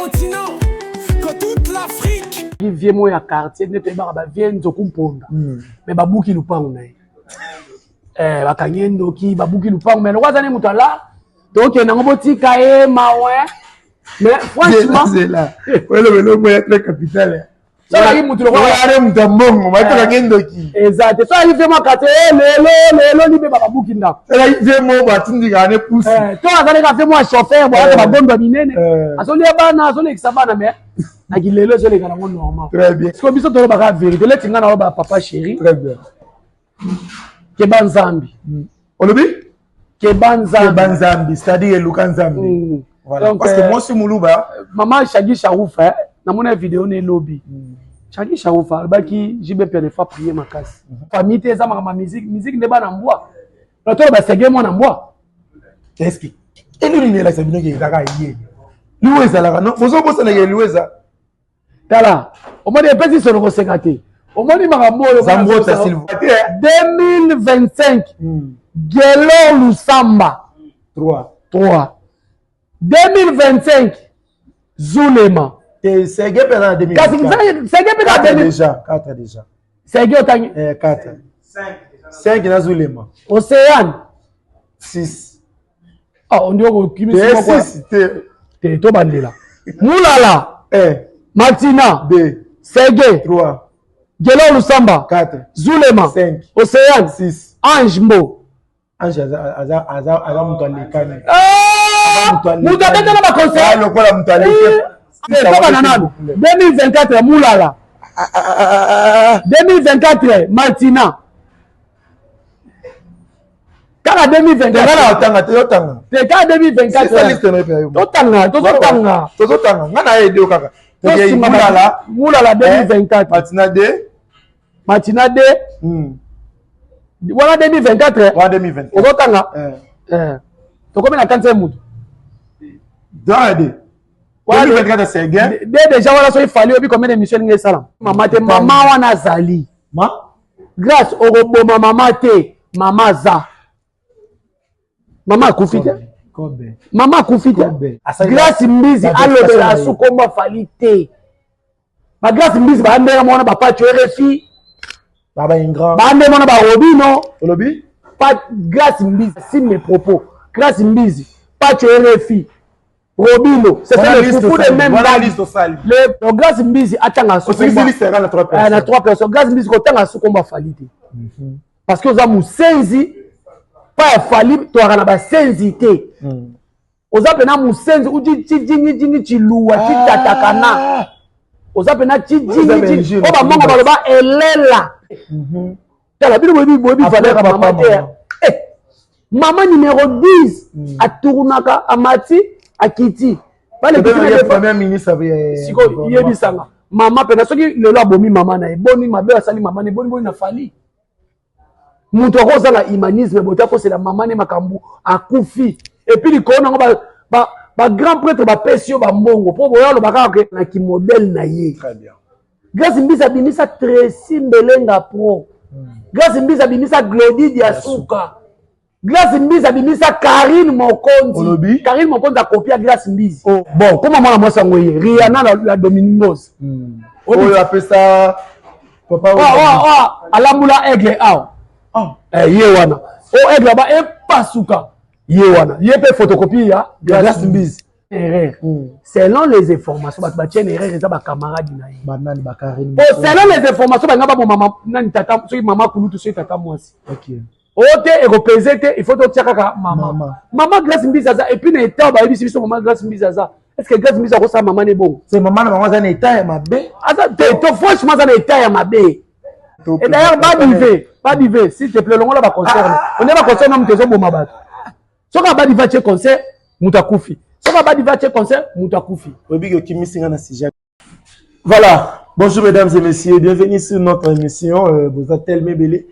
continent, que toute l'Afrique. Vieux moko ya quartier nde toyebaka ba vieux Nzoku Mponda, mais babuki lupango na ye, bakangi ye ndoki, babuki lupango. Mais lokola aza ne moto ala, tokende yango, botika ye mawe. Mais franchement, Oyelobela omoya très capital. Soki mutu lokola mutu ya mbongo, batokaki ndoki. Eza te. Soki vieux moko quartier, lelo lelo libe babuki ndako. Ezalaki vieux moko batindikaka ne pusi. To azalaki vieux moko ya chauffeur, boyaka bagondo ya minene, azolia bana, azolekisa bana, mais naki lelo ezoleka nango normal. Très bien. Parce que biso tolobaka vérité. Leti nga na ba papa chéri. Très bien. Keba Nzambi. Olobi? Keba Nzambi. Keba Nzambi, c'est-à-dire eluka Nzambi. Voilà. Donc, parce que mwasi moluba. Mama Shagi Sharufa, namona vidéo na elobi. Shagi Sharufa alobaki JB Mpiana fa prier makasi. Famille te, eza makambo ya musique, musique nde bana mbwa. Na toloba sege mwana mbwa. Est-ce que eloni nini elakisa bino ke ezaka ye liwo ezalaka? No, bozobosanaka eliwo eza. Tala, omoni epesi solo koseka te. Omoni makambo oyo. Zambota, s'il vous plaît. 2025, Gelor Lusamba. 3. 3. 2025, Zulema. Te, sege mpe aza na 2024. Kasi sege mpe 4 déjà, 4 déjà. Sege otangi. 4, 5 na Zulema. Océane. 6. Ah, on dirait okimisi te. Moko. 6 te. Te, tobandela. Mulala. Martina. 2. Sege. 3. Gelor Lusamba. 4. Zulema. 5. Océane. 6. Ange Mbo. Ange aza moto alekani. Moto abetana baconcert. Lokola moto aleki. Tobana nanu 2024, Mulala. 2024, Martina. Kaka 2024. Otanga te, otanga. Te, kaka 2024 totanga, tozotanga. Tozotanga, nga na ye ede kaka. Mulala. Mulala 2024. Martina 2. Martina 2 wana 2024. Wana 2024. Ozotanga, tokomi na 45 mutu. 2. 2024 c'est de déjà wana. Soki Fally oyebi combien d'émission elingi esala mama te, mama wana azali. Ma Grâce okoboma mama te, mama aza, mama akufi te, mama akufi te. Grâce Mbizi alobela asu kombo Fally te. Bagrâce Mbizi bandenge mona bapacho RFI, bandenge mona barobino. Olobi? Grâce Mbizi, si mes propos, Grâce Mbizi, Pacho RFI, Robino, c'est ça, le foufou de même. Le Grâce Mbizi atanga na trois personnes. Grâce Mbizi kotanga su kombo Fally te, parce que oza mosenzi pa ya Fally. Toyaka na basenzi te. Oza mpena mosenzi uti cidinidini ciluwa citatakana. Oza mpena cidini oyo bamongo baloba elela. Tala bino, boyebi, boyebi valeur ya mama te. Mama numéro 10 atournaka, amati, akiti. Sikoyo yebisanga, mama mpena soki lelo abomi mama na ye, boni mabe asali mama na ye, boni boni na Fally? Moto akozanga humanisme bote, akosela mama ne makambo, akufi. Et puis likolo nango bagrand prêtre bapesi yo bambongo mpo boya oloba kaka na kimodele na ye. Grâce Mbizi abimisa Tracy Mbelenga Pro. Grâce Mbizi abimisa Glodi Diasuka. Grâce Mbizi abimisa Karine Mokonzi. Karine Mokonzi akopia Grâce Mbizi. Oh. Bon, koma mwana mwasi yango ye Riana la Domingos. Oyo apesa papa. Oh, alambula aigle awa. Oh. Eh, ye wana o aigle aba epasuka, ye wana, ye mpe photocopie ya Grâce Mbizi. Erreur, selon les informations, bato batie na erreur eza bacamarade na ye. Banani? Bakarine? Po selon les informations, balinga baboma nani, tata soki mama kulutu, soki tata mwasi oyo te, ekopese te. Il faut totia kaka mama, mama Grâce Mbizi aza. Et puis na état bayebisi biso mama Grâce Mbizi aza, est ce que Grâce Mbizi akosala mama ne bongo? C'est mama na bango aza na état ya mabe. Aza te to, franchement aza na état ya mabe. Et d'ailleurs, badive, badive, s'il te plaît, longola baconcert. Onde baconcert na moto ezoboma bato. Soki abadive atie concert, moto akufi. Soki abadive atie concert, moto akufi. Oyebi okimisi nga na sujet. Voilà, bonjour mesdames et messieurs, bienvenue sur notre émission. Boza tellement ebele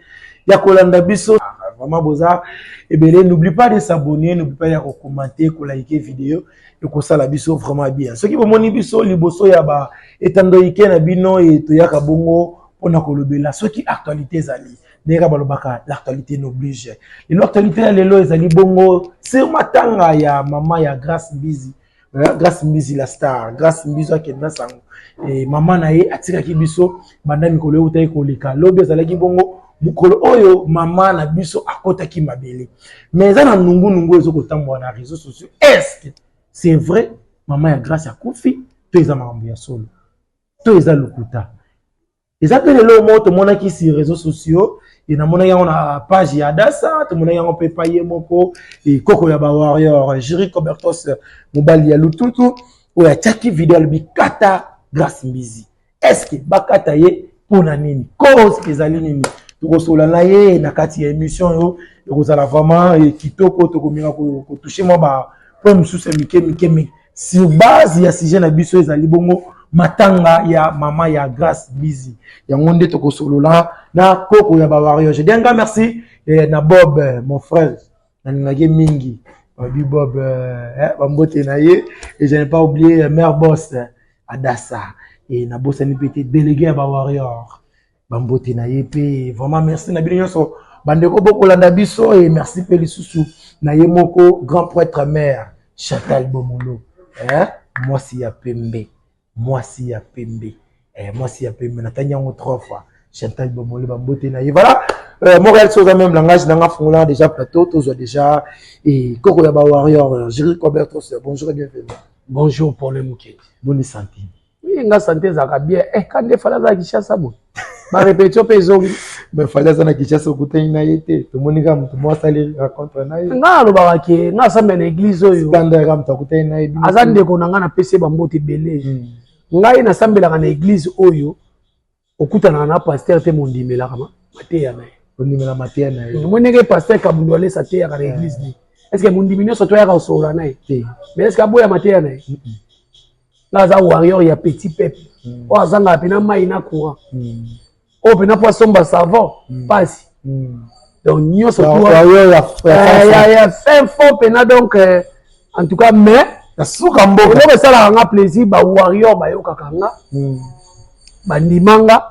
ya kolanda biso, vraiment boza ebele. N'oublie pas de s'abonner, n'oublie pas ya kocommenter, koliker vidéo, ekosala biso vraiment bien. Soki bomoni biso liboso ya ba etando ike na bino, e toyaka bongo mpona kolobela soki actualité ezali. Ndenge balobaka, l'actualité n'oblige. Lelo, actualité ya lelo ezali bongo sur matanga ya mama ya Grâce Mbizi. Grâce Mbizi la star, Grâce Mbizi akenda sango e mama na ye atikaki biso banda mikolo eutaki koleka. Lobi azalaki bongo mokolo oyo mama na biso akotaki mabele, mais eza na nungunungu ezokotambola na réseaux sociaux. Est-ce que c'est vrai, mama ya Grâce akufi, to eza makambo ya solo to eza lokuta? Eza mpe lelo moko tomonaki sur réseaux sociaux e, namonaki yango na page ya Adasa, tomonaki yango mpe epai ye moko ekoko ya bawarrior Jiri Cobertos, mobali ya lututu, oyo atiaki video, alobi kata Grâce Mbizi. Est-ce bakata ye mpona nini? Cause ezali nini? Tokosola na ye na kati ya émission oyo, ekozala vraiment kitoko. Tokomeka kotouche mwa bapoint mosusu ya mike mike, mais sur base ya sujet na biso ezali bongo matanga ya mama ya Grâce Mbizi. Yango nde tokosolola na koko ya bawarrior. Je dis un grand merci na Bob, mon frère, nalingaki mingi, babi Bob, bambote na ye. Et je n'ai pas oublié mère boss Adasa et nabosani mpe te délégué ya bawarrior, bambote na ye mpe. Vraiment merci na bino nyonso bandeko bokolanda biso, et merci mpe lisusu na ye moko grand prêtre mère Chantal Bomolo, eh? Mwasi ya pembe, mwasi ya pembe, eh, mwasi ya pembe, natangi yango trois fois. Chantal Bomolo, bambote na ye. Voilà, Montréal soza même langage nanga fongola déjà plateau, tozwa déjà et koko ya bawarrior Jerry Cobertos. Bonjour et bienvenue. Bonjour Paul Mukedi. Bonne santé? Oui, nga santé ezalaka bien. Eh, quand Fally aza Kinshasa boye, barépétition mpe ezongi. Mais Fally aza na Kinshasa, okutani na ye te? Tomoni kaka moto moko asali rencontre na ye. Nga alobaka ke nga asambela na église oyo. Standard kaka moto akutani na ye. Aza ndeko na nga, napesi ye bambote ebele. Ngai nasambelaka na église oyo okutanaka na pasteur te, mondimelaka mateya na ye. Ondimela mateya na ye. Omoni ndenge pasteur Kabundu Alesa ateyaka na église ni, est ce que mondimi nyonso toyaka kosolola na ye? Te. Mais est ce que aboya mateya na ye? Nga aza warrior ya petit peuple oyo azangaka mpena mai na courant, oyo mpena mpo asomba savon pasi. Donc nyonso ya fin fond mpena. Donc en tout cas, mais suka mboka. Eloko esalaka nga plaisir, bawarrior bayokaka nga, bandima nga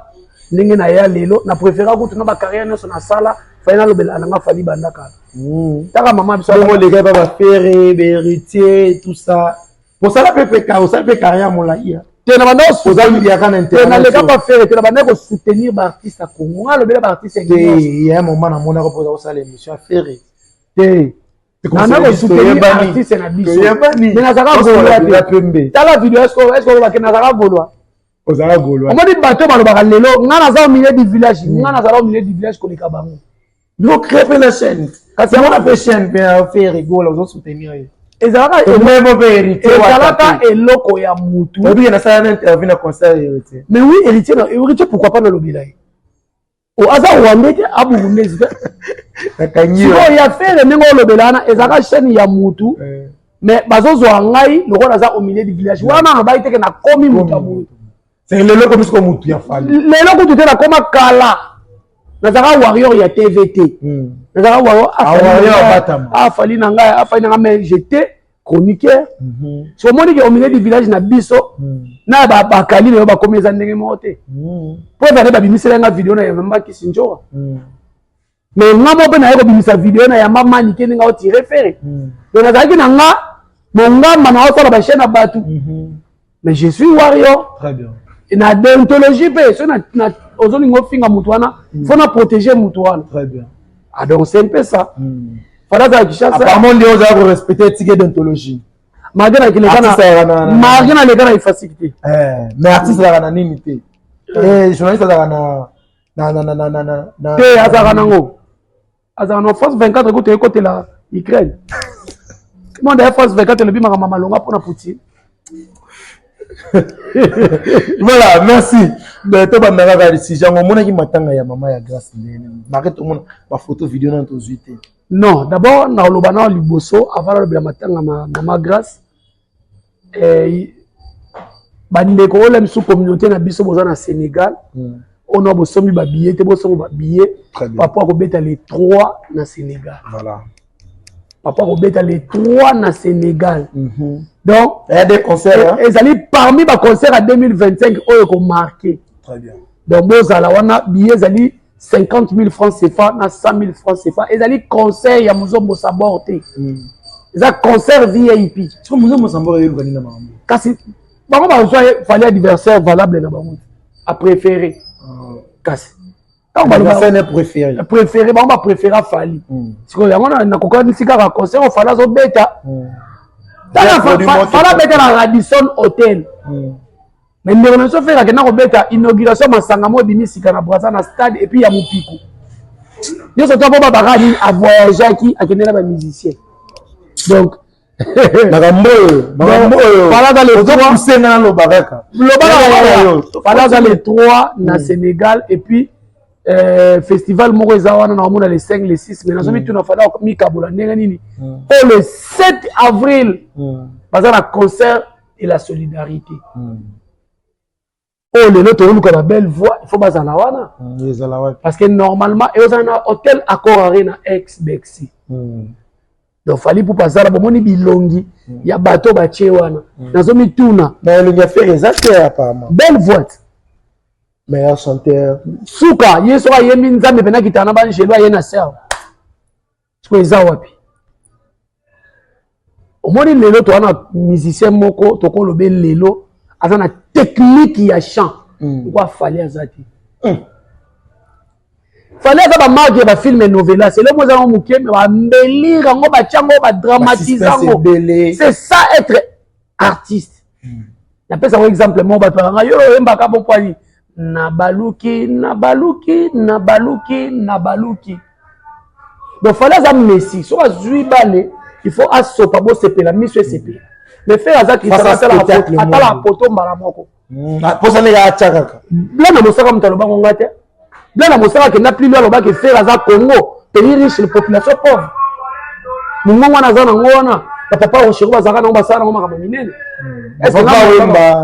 ndenge naya lelo. Na préféra kutu na bacarrière nyonso nasala, Fally nalobela nanga Fally banda kala. Taka mama biso. Oleka pa baFerre, bahéritier, tout ça, osala mpe, osala mpe carrière molai. Te, na banda ozaliaka na te, naleka pa Ferre te. Na banda kosoutenir baartiste ya Congo, nga alobela baartiste. Te, ya moment namonaka mpo oza kosala émission ya Ferre. Te, nana kosoutenir artiste na biso, mais nazalaka gaulois te. Tala video, est-ce olobake nazalaka gaulois? Ozalaka gaulois. Omoni bato balobaka lelo nga naza au milieu du village. Nga nazala au milieu du village koleka bango. No crée mpe na chaîne, kasi yango na mpe chaîne mpe ya Ferre Gola, ozosoutenir ye. Ezalaka eloko ya mutu. Oyebi nasala na interview na concert Héritier. Mais oui, Héritier, Héritier, pourquoi pas nalobela ye? Aza rwandais te, aburundais te. Sikoyo ya Ferre, ndenge olobela wana, ezalaka chaîne ya mutu, mais bazozwa ngai lokola naza au milieu du village wana. Nalobai teke nakomi mutu ya mutu. Lelo komi siko mutu ya Fally. Lelo kutu te, nakoma kala. Nazalaka warrior ya TV te, nazalaka warrior aFally na ngai, aFally na ngai, mais j'étais chroniqueur. So omoni ke au milieu du village na biso na bakali na yo bakomi, eza ndenge moko te. Po ezali babimisela nga video na yamba Kisi Njoka, mais nga mo mpe naye kobimisa video na yamba Manike ndenge aotire Ferre. Donc nazalaki na nga mongamba na osala bachaîne ya bato, mais je suis warrior. Très bien. Na déontologie mpe, so ozolinga ofinga motu wana, faut na protéger motu wana. Très bien. Ah, donc c'est un peu ça. Fally azala Kinshasa. Apparemment nde ozala korespecte éthique déontologie. Malgré malgré naleka na ifasiki te. Mais artiste azalaka na nini te, journaliste azalaka na Te, azalaka nango, azalaka na France 24 kutu ekotela Ukraine. Monde ya France 24 elobi makambo malonga mpona Poutine. Voilà, merci. Tobanda kaka sujet yango. Omonaki matanga ya mama ya Grâce ndenge mare? Tomona bafoto, video nano tozwi te. Non, d'abord nakoloba nao liboso, avant nalobela matanga mama Grâce, bandeko oyo misu communauté na biso boza na Sénégal, oyo na bosombi babillet te, bosomba babillet. Papa akobeta le 3 na Sénégal. Voilà. Papa akobeta le 3 na Sénégal. Donc il y a des concerts. Ezali parmi baconcert ya 2025 oyo ekomarke. Très bien. Donc bozala wana. Billet ezali 50 000 francs CFA na 100 000 francs CFA. Ezali concert ya Mozombo Sabor te. Eza concert VIP. Siko Mzee Mosambora yeluka nini na makambo? Kasi bango bazwa Fally adversaire valable na bango. A préféré. Kasi ntango balobaka préféré préféré, bango bapréféra Fally. Sikoyo yango nakokanisi kaka concert oyo Fally azobeta. Tala, Fally abeta na Radisson Hotel, mais ndeko na biso Ferre akenda kobeta inauguration masanga mo ebimi sika na Braza na stade, et puis ya mopiku nyonso to mpo babaka nini, avoyageaki, akende na bamusicien. Donc Makambo oyo, makambo oyo. Fally aza le 3. Ozokusenga naloba kaka. Lobaka, Fally aza le 3 na Sénégal, et puis festival moko eza wana na omona le 5, le 6, mais nazomi tuna Fally mikabola ndenge nini po le 7 avril baza na concert de la solidarité oyo lelo toluka babelle voix, il faut bazala wana. Ezala wapi? Parce que normalement ezala na hôtel Accor Arena, ex Bercy. Donc Fally Ipupa azala, bomoni bilongi ya bato batie wana, nazomituna. Mais elongi ya Ferre eza te apparemment. Belle voix. Meilleur chanteur. Suka ye soki ayembi Nzambe mpena kitana na banjelo aye na serve. Siko eza wapi? Omoni lelo toza na musicien moko tokolobe lelo aza na technique ya chant lokwa Fally aza te. Fally aza bamarque ya bafilm novelas, eloko eza yango moke, mais bambelire yango, batia yango, badramatise yango. C'est ça être artiste. Napesa yango exemple moko, bato bakanga yo oyembaka bo poani na baluki na baluki na baluki na baluki. Donc Fally aza Messi, soki azwi bale, il faut asopa, bosepela, miso esepela. Mais Ferre aza Cristiano, atalaka poto mbala moko. Mposa ndenge atya kaka. Blana Mosaka, moto alobango nga te. Blana Mosaka akenda plus loin, alobaki Ferre aza Congo, pays riche, population pauvre. Mongongo wana aza nango wana, bapapa Rochero bazalaka nango, basala nango makambo minene.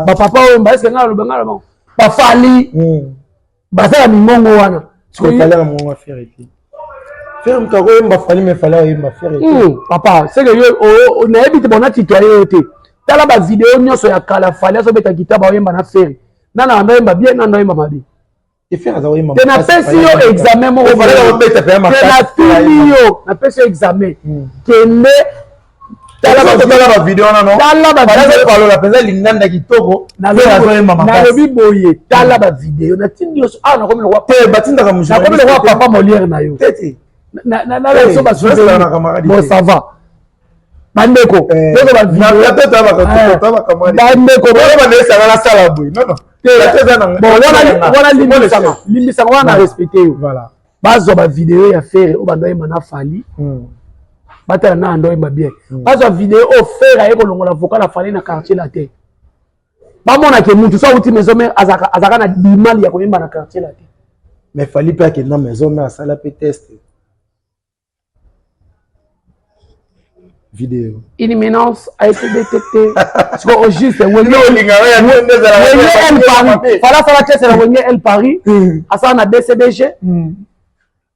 Bapapa Wemba, est-ce nga aloba, nga alobango baFally baza na mingongo wana? Fally na mongongo ya Ferre te. Ferre moto akoyemba Fally, mais Fally akoyemba Ferre te. Papa, seke yo nayebi te, bona titoye yo te. Tala bavideo nyonso ya kala, Fally azobeta guitare, baoyemba na Ferre. Nana ando oyemba bien, nando oyemba mabe? Te, napesi yo examen moko te, natuni yo, napesi yo examen, kende. Tala bavideo wana, no tala. Mpenza linganda kitoko. Nalobi boye, tala bavideo natindi nyonso awa, nakomi te, batindaka. Nakomi lokola papa Molière na yo. Bon, ça va, bandeko. Bandeko wana, limbisanga, limbisanga wana, respecte yo. Bazwa bavideo ya Ferre oyo bando oyemba na Fally, batala na ando oyemba bien. Bazwa video oyo Ferre aye kolongola vocal ya Fally na Quartier Latin, bamonake mutu so awuti Maison Mère azalaka na dimali ya koyemba na Quartier Latin. Mais Fally mpe akenda Maison Mère, asala mpe test vidéo. Une menace a été détectée. Siko au juste Wenge El Paris, Fally asala test na Wenge El Paris, asala na BCBG,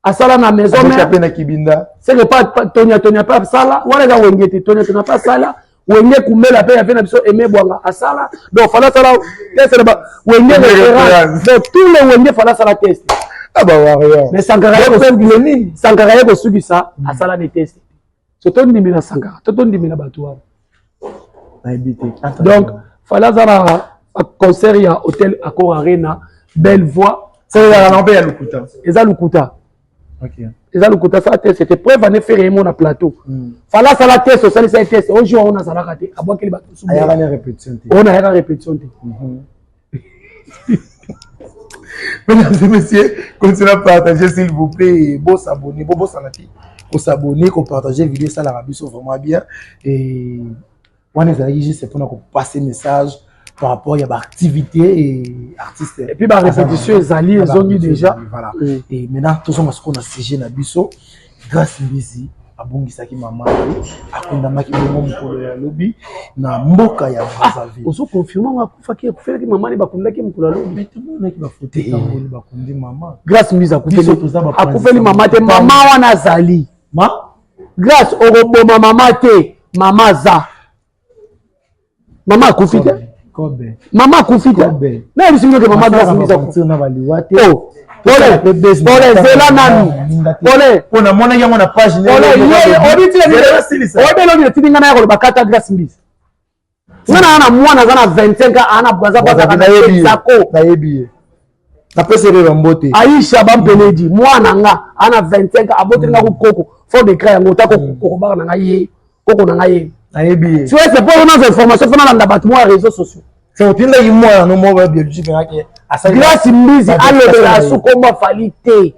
asala na Maison Mère. Mpe na Kibinda. C'est que pas Tonya Tonya mpe asala wana, eza Wenge te. Tonya Tonya mpe asala Wenge Kumbela mpe yafe na biso Aimé Bwanga asala. Donc Fally asala test na Wenge référence, donc tous les Wenge, Fally asala test. Ah, ba warrior. Mais Sankara, Sankara ye kosukisa, asala ne test. So tondimela Sankara to tondimela bato wana? Nayebi te. Donc Fally aza na concert ya hôtel Accor Arena, belle voix. Ezalaka nango mpe ya lokuta. Eza lokuta. Eza lokuta. Asala test, c'était preuve ane Ferre ye mo na plateau. Fally asala test, osalisa ye test o jour wana azalaka te, abwakeli bato. Ayaka na répétition te. Oyo nayaka répétition te. Mesdames et messieurs, continuez à partager s'il vous plaît. Bon s'abonner, bon bon s'abonner, partager vidéo, ça la biso vraiment bien. Et on est juste pour passer message par rapport à l'activité et artiste. Et puis bah répétition ezali, ezongi déjà. Voilà. Et maintenant tout ça ce qu'on a sujet na biso, Grâce Mbizi abongisaki mama ye, akundamaki bongo mokolo ya lobi na mboka ya Brazzaville. Ozoconfirme ngo akufaki, akufelaki mama ne, bakundaki mokolo ya lobi? Tomonaki bafoto etamboli, bakundi mama. Grâce Mbizi akufeli mama te, mama wana azali. Ma Grâce, okoboma mama te, mama aza, mama akufi te, mama akufi te. Nayebisi bino ke mama Grâce Mbizi na baliwa te. Pole, zela nanu. Pole. Po namonaki yango na page. Pole, oyebi elongi etindi ngai naya koloba kata Grace Mbizi. Nga na na mwana aza na 25 ans, ana Brazza bazaka na Texaco. Nayebi ye. Napesi ye bambote. Aisha Bampeledi, mwana nga ana 25 ans, aboteli nga koko, fond d'écran yango ta koko baka na ngai ye, koko na ngai ye. Nayebi ye. Tu vois, c'est pour une information, faut nalanda bato mwa réseaux sociaux. C'est otindaki mwana no moko ya biologique ngaki asali. Grace Mbizi alobela su kombo Fally te.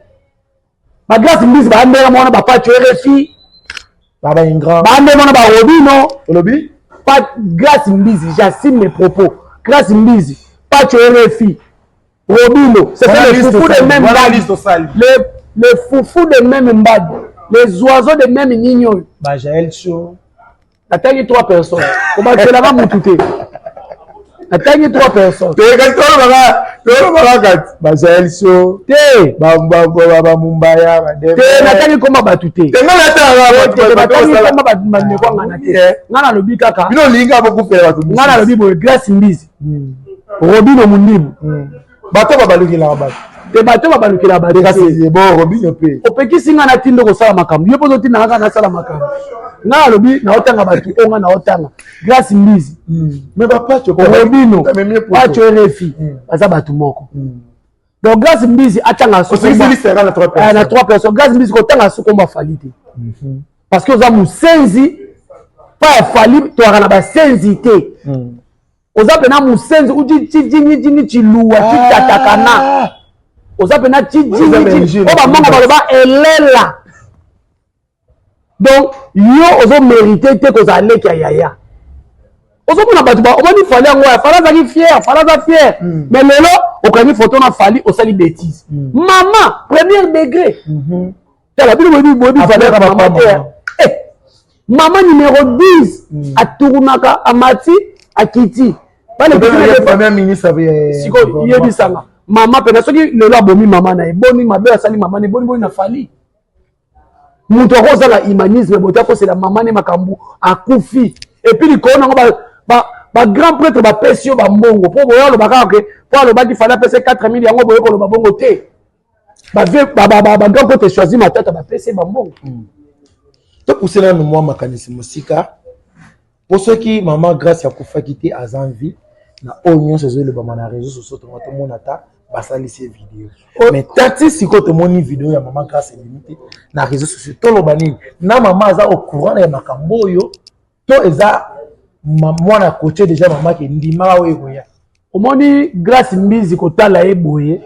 Ba Grace Mbizi ba ndenge mwana ba Pacho RFI. Ba ba ingrat. Ba ndenge mwana ba Robino. Olobi? Pa Grace Mbizi, j'assume mes propos. Grace Mbizi, Pacho RFI, Robino, c'est le foufou de même mbadi. Le foufou de même mbadi. Les oiseaux de même nignon. Ba Jaël Show. Natangi trois personnes. Kobakelaka mutu te. Natangi trois personnes. Kasi tolobaka kati ba Jaël Show. Te. Ba Mumbaya, ba Te, natangi komba bato te. Te, nga natanga batangi komba bato bandeko ya ngana te. Nga nalobi kaka. Bino olingi bokufela bato. Nga nalobi boye Grace Mbizi. Robino Mundibu. Bato babalukelaka bato. Te, bato babalukelaka bato. Kasi bon, Robino mpe. Opekisi nga natindo kosala makambo. Yo mpo ozotinda nga kaka nasala makambo. Nga nalobi naotanga bato oyo nga naotanga. Grace Mbizi. Mais bapacho Robino, Pacho RFI, baza bato moko. Donc Grace Mbizi atanga na trois personnes. Grace Mbizi kotanga sukomba Fally te. Parce que oza mosenzi, pa ya Fally toyaka na basenzi te. Oza pena musenzi uji tijini jini chiluwa chitatakana. Oza pena tijini jini. Oba mama baloba elela. Donc yo ozo mériter te kozala leki ya yaya. Ozomona bato ba omoni Fally yango ya Fally azalaki fier, Fally aza fier. Mais lelo okangi photo na Fally osali bêtise. Mama premier degré. Tala bino boyebi boyebi Fally ya mama te. Eh, mama numéro 10 atournaka amati akiti. Premier ministre sikoyo yebisanga mama pena soki lelo abomi mama na ye, boni mabe asali mama na ye, boni boni na Fally. Moto akozala humanisme bote akosela mama ne makambo akufi. Et puis likolo nango ba grand prêtre bapesi yo bambongo mpo boye aloba kaka ke mpo alobaki Fally apesa 4000 yango boye koloba bongo te. Ba grand prêtre choisi matata bapesi ye bambongo. Topuse nanu mwa makanisi mosika mpo soki mama Grâce akufaki te aza en vie na oyo nyonso ezolobama na réseau sociaux tonga tomona ata basalisi ye video. Mais tati sikoyo tomoni video ya mama Grâce ebimi te na réseau sociaux, toloba nini? Na mama aza au courant ya makambo oyo to eza mwana coaché déjà mama ke ndimaka oyo ekoya? Omoni Grâce Mbizi kotala ye boye,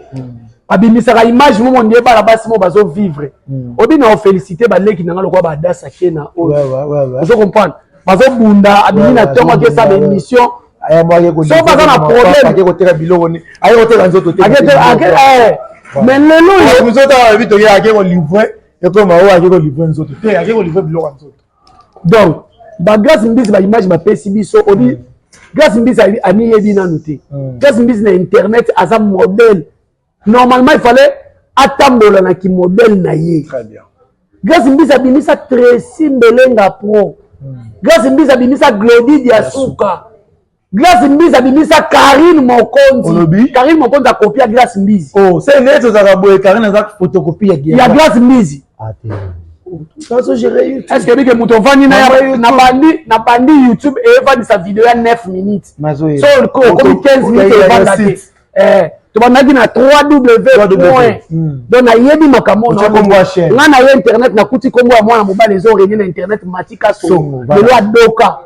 abimisaka image momo ndie bana basi mo bazo vivre. Obi na ofélicité baleki nanga lokola badasa ke na oyo. Ozo comprendre? Bazobunda abimi na ntongo akesa ba émission. So baza na problème. Ake koteka biloko ni ake koteka nzoto te. Mais lelo oyo nzoto awa bi toke ake kolivre ekoma oyo ake kolivre nzoto te, ake kolivre biloko ya nzoto. Donc ba Grâce Mbizi ba image bapesi biso obi Grâce Mbizi amiyebi nanu te. Grâce Mbizi na internet aza modèle. Normalement il fallait atambola na ki modèle na ye. Très bien. Grâce Mbizi abimisa Tracy Mbelenga Pro. Grâce Mbizi abimisa Glody Diasuka. Grâce Mbizi abimisa Karine Mokonzi. Olobi? Karine Mokonzi akopia Grâce Mbizi. Oh, c'est net ozaka boye Karine aza photocopie ya ya Grâce Mbizi. Ah te. Kazo gérer YouTube. Est-ce que bike moto ovandi na ya na bandi na bandi YouTube et evandisa video ya 9 minutes. Nazo So okomi 15 minutes evanda te. Eh, tobandaki na 3W point. Donc nayebi makambo Otia kombo ya chaîne. Nga na ye internet nakuti kombo ya mwana mobali ezo régner na internet Matika Songo. Lelo adoka.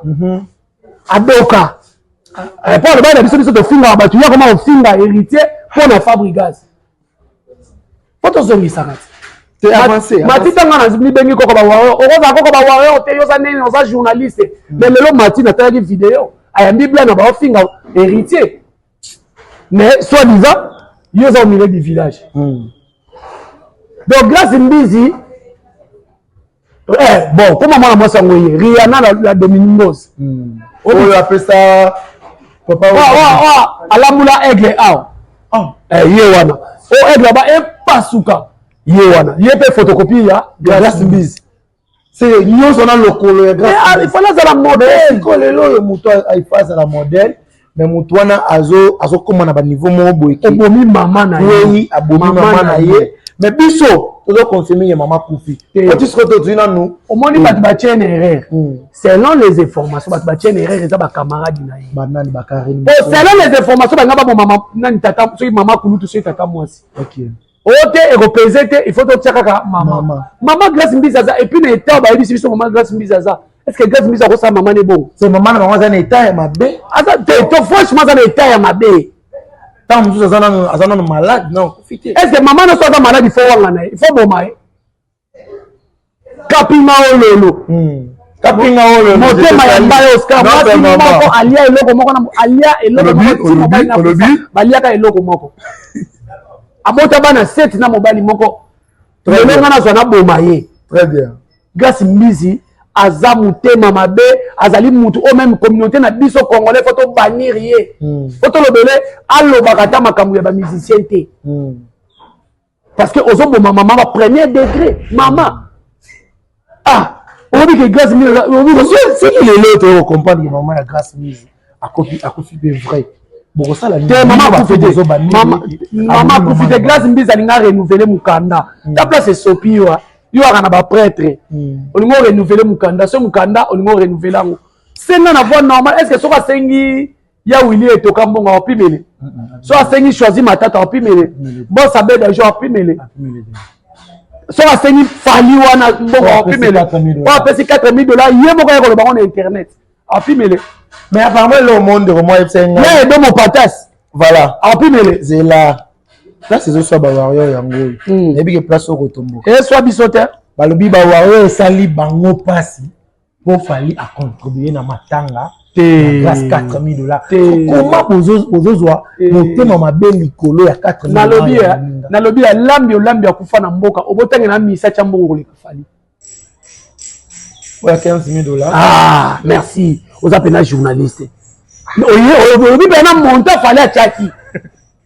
Adoka. Po alobaki na biso biso tofingaka bato ya koma kofinga héritier mpo na Fabregas. Po tozongisaka te. Avancé. Mati ntango na mibengi koko ba warrior, okozala koko ba warrior te, yo oza nini, oza journaliste. Mais lelo Mati natalaki video, ayambi bla na baofinga héritier. Mais soi-disant, yo oza au milieu du village. Donc Grâce Mbizi, bon, comment mwana mwasi yango ye Rihanna la Domingos. Oyo apesa papa alambula aigle awa. Ye wana. O aigle ba epasuka. Ye wana. Ye pe photocopie ya Grâce Mbizi. C'est nyonso na lokolo ya Grâce. Il faut azala modèle. Sikoyo lelo oyo moto il faut azala modèle. Mais motu wana azokóma na baniveau moko boye. Obomi mama na ye, abomi mama na ye, mais biso tozoconfirme ye mama akufi. Oti sikoyo tozwi nanu. Omoni, bato batie na erreur. Selon les informations, bato batie na erreur eza bacamarade na ye. Banani? Bakarine? Selon les informations, banga baboma nani, tata, soki mama kulutu, soki tata mwasi oyo te, ekopese te. Il faut totia kaka mama. Mama Grâce Mbizi aza et puis na état, bayebisi biso mama Grâce Mbizi aza. Est ce que Grâce Mbizi akosala mama ne bongo? C'est mama na bango aza na état ya mabe. Aza te to, franchement, aza na état ya mabe. Ntango mosusu aza nano malade, non, akufi te. Est ce que mama nyonso aza malade, il faut wanga na ye, il faut boma ye? Kapinga ololo. Kapinga oyo. Motema ya mbai Oscar, mwasi moko alia eloko moko na alia eloko moko ti mobali na baliaka eloko moko, abota bana sept na mobali moko. Lelo nga nazwa naboma ye. Très bien. Grâce Mbizi aza motema mabe, azali mutu oyo même communauté na biso congolais faut tobannir ye. Faut tolobele, alobaka ata makambo ya bamusicien te, parce que ozoboma mama ba premier degré. Mama, ah, oyebi ke Grâce Mbizi Soki lelo toyokocomprendre ke mama ya Grâce Mbizi akufi mpe vrai, bokosala? Te, mama akufi te, mama akufi te. Grâce Mbizi alinga renouveler mokanda ta place esopi yo, yo aka na baprêtre, olingi orenouveler mokanda. So mokanda olingi orenouveler yango, senga na voie normale. Est ce que soki asengi ya Wili Etoka mbongo, apimele? So asengi Choisi Matata, apimele? Boss Abeda Jo, apimele? Soki asengi Fally wana mbongo, apimele? Oyo apesi 4000 $, ye moko aye koloba ngo na internet, apimele? Mais apparemment le monde comment yebisa ngai ye Edo Mopatas. Voilà. Apimele? Zela, place ezoswa bawarrior yango oyo. Nayebi ke place oyo kotomboka. Eswa biso te. Balobi bawarrior esali bango mpasi mpo Fally acontribue na matanga grâce 4000 $. Comment bozozwa motema mabe likolo ya 4000? Nalobi, nalobi ya lambi, olambi akufa na mboka, obotange na misa tya mbongo koleka Fally. Oya 15 000 $. Ah, merci, oza mpena journaliste. Olobi mpena montant Fally atiaki,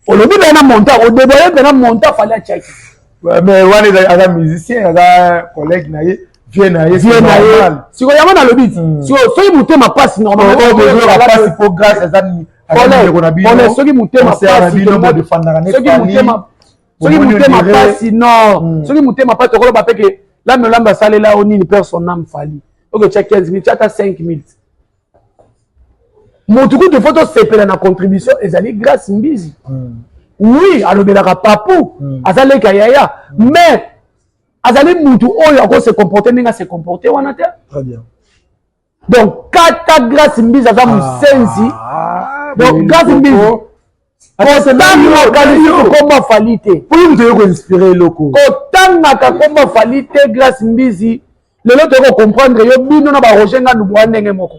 olobi mpena montant, odévoile mpena montant Fally atiaki. Mais wana aza musicien, aza collègue na ye, vie na ye. Vie na ye. Sikoyo yango nalobi ti sikoyo, soki motema mpasi. Normalement po Grâce aza ndeko na bino. Soki motema pasi, soki motema pasi, non, soki motema pasi, tokoloba mpe ke lami olambi asalela o nini, père son âme. Fally oke tia 15 000, tia ata 5 000. Motu kutu faut tosepela na contribution ezali Grâce Mbizi. Oui, alobelaka papu, aza leki ya yaya, mais azali mutu oyo akose comporte ndenge ase comporte wana te. Donc kata Grâce Mbizi aza mosenzi. Donc Grâce Mbizi, kotangaka lisusu komba Fally te. Oyo moto oyo koinspire eloko. Kotangaka komba Fally te. Grâce Mbizi, lelo toyei kocomprendre yo, bino na baRoger Ngandu boya ndenge moko.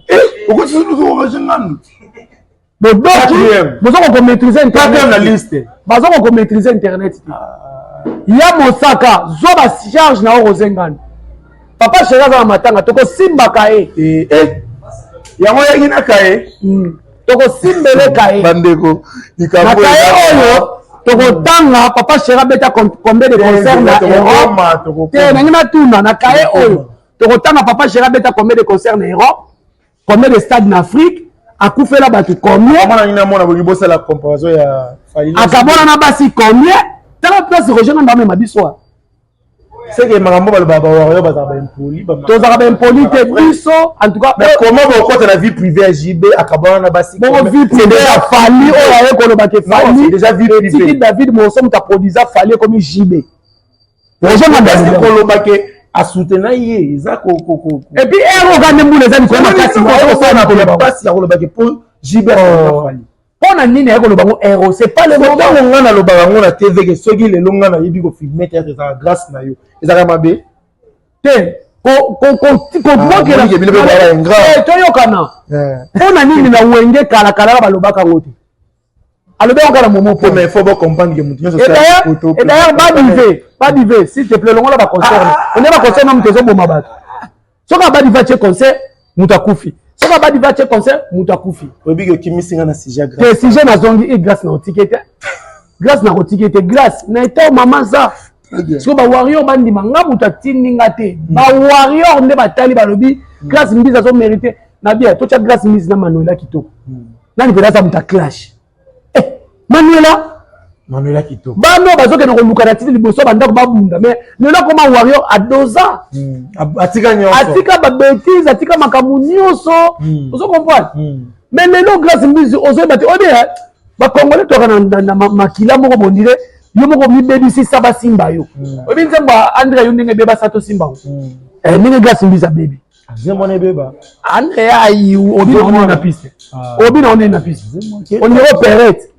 Roger Ngandu. Bodoki, boza kokomaîtrise internet na liste. Baza kokomaîtrise internet te. Ya mosaka, zwa bacharge na yo. Roger Ngandu, papa chéri aza na matanga, tokosimbaka ye. Yango oyaki na kaye. Tokosimbeleka ye. Bandeko. Na kaye oyo tokotanga papa chéri abeta combien de concert na Europe te. Nangi natuna, na kaye oyo tokotanga papa chéri abeta combien de concert na Europe, combien de stade na Afrique, akufela bato combien. Namona bolingi bosala comparaison ya Akabona na basi combien. Tala place Roger Ngandu amema biso. Seke makambo balobaka, bawario bazala baimpoli. Tozalaka baimpoli te biso, en tout cas. Mais comment bokota na vie privée ya JB, akabwana na basi? Bongo vie privée ya Fally oyo aye koloba ke Fally déjà vie privée. Etiki David Moso, moto aproduisa Fally, ekomi JB. Roger Ngandu koloba ke asoutenir ye eza Et puis ere oka nde mbula eza likolo makasi. Pasi ya koloba ke mpo JB Fally. Mpo na nini aye koloba ngo ero? C'est pas le moment. Ntango nga nalobaka yango na TV ke soki lelo nga nayebi kofilme théâtre, ezalaka grâce na yo, ezalaka mabe? Te, toyokana. Mpo na nini na Wenge kalakala balobaka yango te? Alobi yango kaka na momo. Po mais faut bocomprendre ke motu nyonso. Et d'ailleurs, badive, badive, s'il te plaît, longola baconcert. Onde baconcert na moto ezoboma bato. Soki abadive atie concert, moto akufi. Soki abadive atie concert, moto akufi. Oyebi ke okimisi nga na sujet. Te, sujet nazongi e Grâce na otiki te, Grâce na kotiki te. Grâce na eto mama za sikoyo, bawarrior bandima nga, moto atindi nga te. Bawarrior nde batali, balobi Grâce Mbizi azomérite na bien. Totya Grâce Mbizi na Manuela kitoko. Nani mpenza aza moto ya clash? Eh, Manuela. Manuela kitoko. Bano bazokende koluka na titi liboso ya bandako babunda, mais lelo akoma warrior adoza. Atika nyonso. Atika babêtises, atika makambo nyonso. Ozo comprendre? Mais lelo Grâce Mbizi, ozoyeba te. Oyebi, bacongolais toka na makila moko bondire yo moko mibebisisa, basimba yo. Oyebi nzembo ya Andre yo ndenge ebebasa, tosimba ngo. Ndenge Grâce Mbizi abebi. Nzembo wana ebeba. Andre ayi obi na onene na piste. Obi na onene na piste, on dirait opérette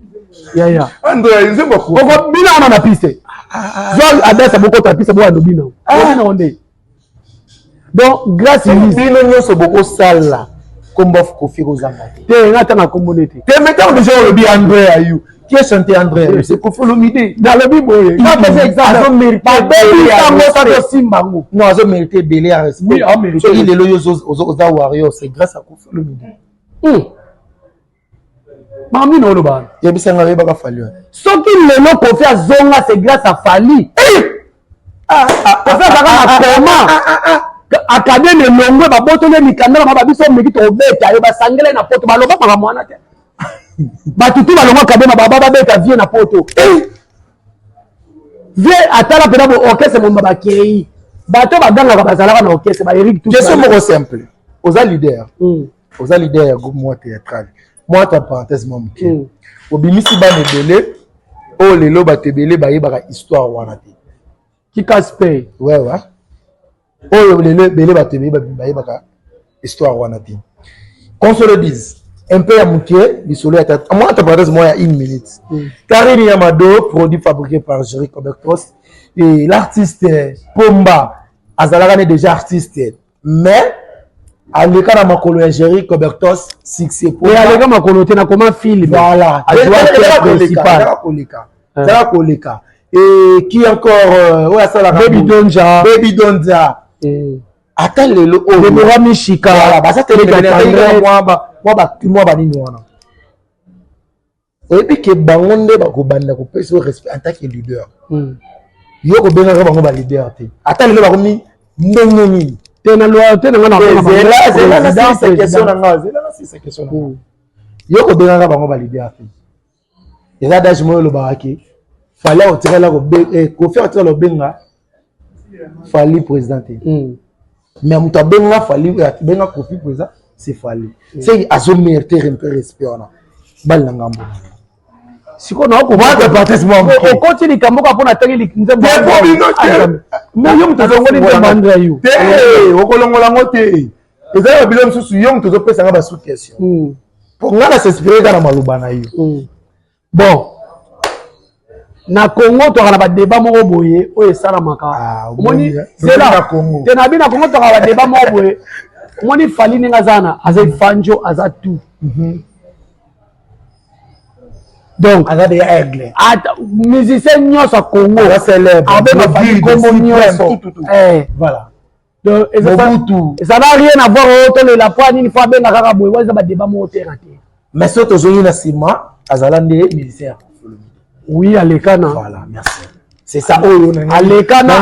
yaya. Andre nzembo. Okobina wana na piste, zwa adresse, bokota piste, boyanda obina, obina ngo nde. Donc Grâce Mbizi, bino nyonso bokosala kombo Kofi kozanga te. Te, nga ntanga kombo nde te. Te, mais ntango déjà olobi André Ayu, qui est chanté André Ayu, c'est Kofi Olomide. Nalobi boye, nga pesa exemple, babebi sango sa tosimba ngo. Non, azo mérité ebele ya respect. Oui, amérité. Soki lelo yo oza warrior, c'est grâce à Kofi Olomide. Makambo nini oloba wana? Yebisanga, oyebaka Fally wana? Soki lelo Kofi azonga, c'est grâce à Fally. Kofi azalaka na koma, académie elongwe, babotoli mikanda na babiso, omeki tobeta yo, basangela ye na poto, baloba makambo wana te. Bato tu balongwa académie, baba babeta vie na poto. Vie atala mpena bo orchestre momba, bakei bato bagangaka, bazalaka na orchestre ba Eric. Question moko simple: oza leader, oza leader ya groupe moko théâtral. Mwa ta parenthèse mwa moke, obimisi bana ebele oyo lelo bato ebele bayebaka histoire wana te. Kikaspe. Wewe oyo lelo ebele bato ebele bayebaka histoire wana te. Qu'on se le dise un peu ya moke, lisolo ya tata mwa ta parenthèse mwa ya une minute. Karine Yamado, produit fabriqué par Jerry Cobertos et l'artiste Pomba, azalaka ne déjà artiste, mais aleka na makolo ya Jerry Cobertos, succès. Aleka makolo te, nakoma film. Voilà, principal. Koleka, ezaka koleka. Et qui encore oyo asalaka? Baby Donja. Baby Donja, ata lelo oyo Debora Mishika. Baza mwa banini wana, oyebi ke bango nde bakobanda kopesa yo respect en tant que leader. Yo kobengaka bango baleader te, ata lelo bakomi ndenge nini. Te, na loyauté na nga. Zela na question na nga, zela na sisa question na nga. Yo kobengaka bango baleader te. Eza adage moko elobaka ke Fally akotikala, Kofi akotikala kobenga Fally président te, mais moto abenga Fally, abenga Kofi président, c'est Fally. C'est azomérite un peu respect wana, bali na ngambo. Sikoyo okoti likambo kaka mpona atangi nzembo. Yo moto alongoli nzembo Andre yo. Te, okolongola yango te. Ezali babilo mosusu, yo moto ozopesanga basous question mpo nga na s'inspire kaka na maloba na yo. Bon, na Congo toka na badébat moko boye oyo esalamaka. Omoni zela te, na bi na Congo toka na badébat moko boye. Omoni Fally ndenge aza na, aza efanjo, aza tout. Donc aza de aigle. Musicien nyonso ya Congo abenga Fally kombo nyonso. Voilà. Donc ça n'a rien à voir oyo tolela po nini fo abenga kaka boye. Wana eza badébat moko terre te. Mais soki tozongi na nsima, azala nde musicien ya Oui, alekana. Voilà, merci, c'est ça oyo. Alekana.